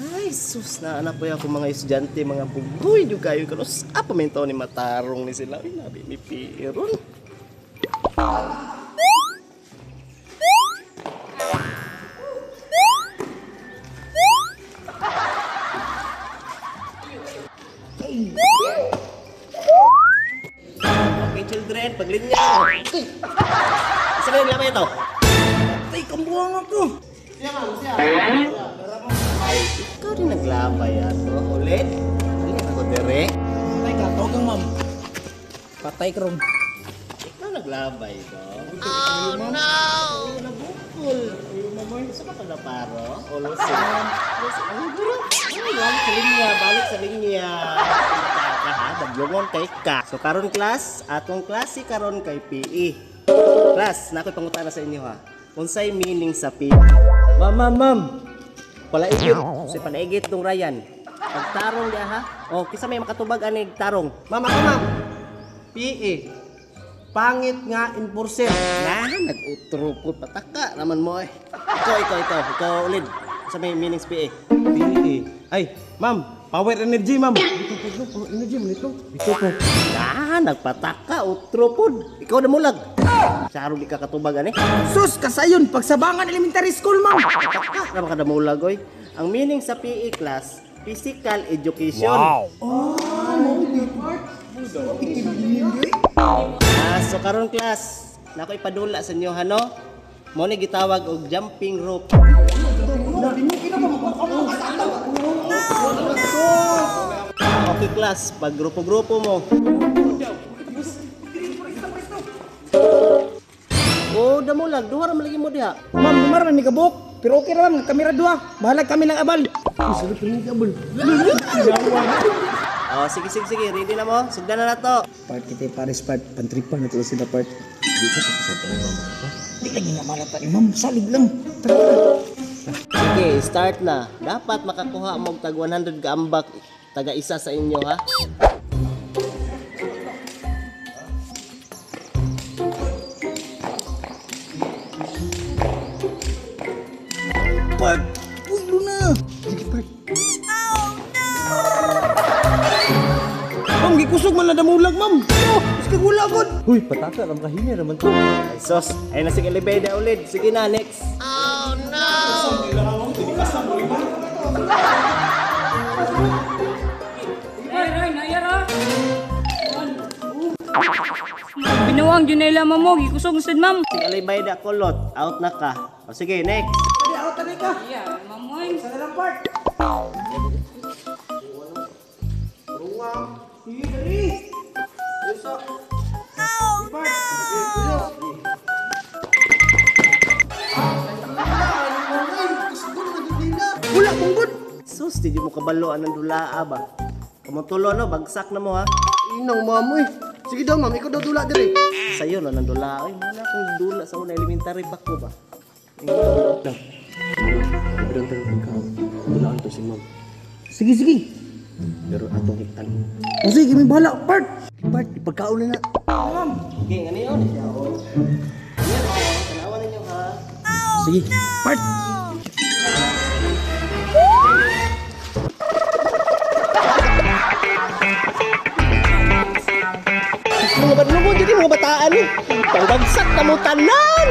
Ay, sus, na anak po ako mga estudyante, mga bugoy, yung kayo kanos. Apa may taon ni matarong ni sila. Ay, labi ni Piron. Okay, children, paglinya. Isa ba yung lamay ito? Tay, kambuang ako. Siya, ma'am, siya. Ay, ikaw rin naglabay ato. Ulit? Ulit ako dire. Patay ka, tawag kang ma'am. Patay ka ron. Ikaw naglabay do. Oh, no! Nabukol. Gusto ka pala paro? O lusi? Lusi. Ang guro. Ay, balik sa linya. Balik sa linya. Ka ha? Dablungon kay ka. So, karon class, atong klase karon kay PE. Class, na ako'y pangutana sa inyo ha. Unsay meaning sa PE? Ma'am, ma'am, ma'am. Palaigit. Si palaigit dong Ryan. Pagtarong diha ha. O, kisa may makatubag anig tarong. Ma'am, ako ma'am. PE. Pangit nga enforcer. Na, nag-utro po. Pataka naman mo eh. Ikaw, ikaw, ikaw. Ikaw ulit. Sa may meaning sa PE. PE. Ay, ma'am. Power energy, ma'am. Dito po, power energy, manito. Dito po. Na, nagpataka. Utro po. Ikaw na mulag. Saro di ka katubag ani. Sus, kasayon. Pagsabangan elementary school, ma'am. Pataka naman ka na mulag, oy. Ang meaning sa PE class, physical education. Wow! Ah, so karon class, nako ipadula sa inyo hano. Mo ni gitawag og jumping rope. Okay class, pag grupo-grupo mo. Oh, damulag, duha ra man lagi mo diha. Ma'am, dumara man ni kabuk. Pero okay ra ma'am, kamera duha. Bahalag kami ng abal. Oh, sige sige sige, ready na mo. Sugdan na nato. Part kita Paris part, pantripan na to sila part. Di ka pakasabay ni mama ka. Di lagi nga malata ni ma'am, salig lang. Tara, tara. Sige, start na. Dapat makakuha mo og tag 100 ka ambak taga isa sa inyo ha. Part! Uy, Luna! Sige, part. Ma'am, gikusog man na damulag, ma'am. Oh, sige, gula god. Uy, pataka ra makahinga raman to. Ay, sos, ay na sige Libeda ulit. Sige na, next. Ay, ay, nayara. Binuang dyan nila mamo, gikusog sad ma'am. Sige, Libeda kulot. Out na ka. O sige, next. Pwede, out na ka. Yeah, ma'am oy. Sa lang, part. Ruwang. Sige, dali. Isa. Oh, no! Wala, bunggod. Sus, di mo kabalo anang dulaa ba? Kumutulo no, bagsak na mo ha. Inang ma'am, uy. Sige daw, ma'am. Ikaw daw dula diri. Sa'yo no, nang dula. Ay, wala akong dula sa una elementary pa ko ba? Lang. Pero ang tanong pagkaon. Dulaan to si ma'am. Sige, sige. Pero atong hiktan. O sige, may bahala. Part! Part, ipagkaon na na. Ma'am. Okay, nga niyo ni siya. Oh. Yan, oh, tanawan ninyo ha. Sige, part! Mga badlungon dito, mga bataan eh. Pangbagsak na mo tanan!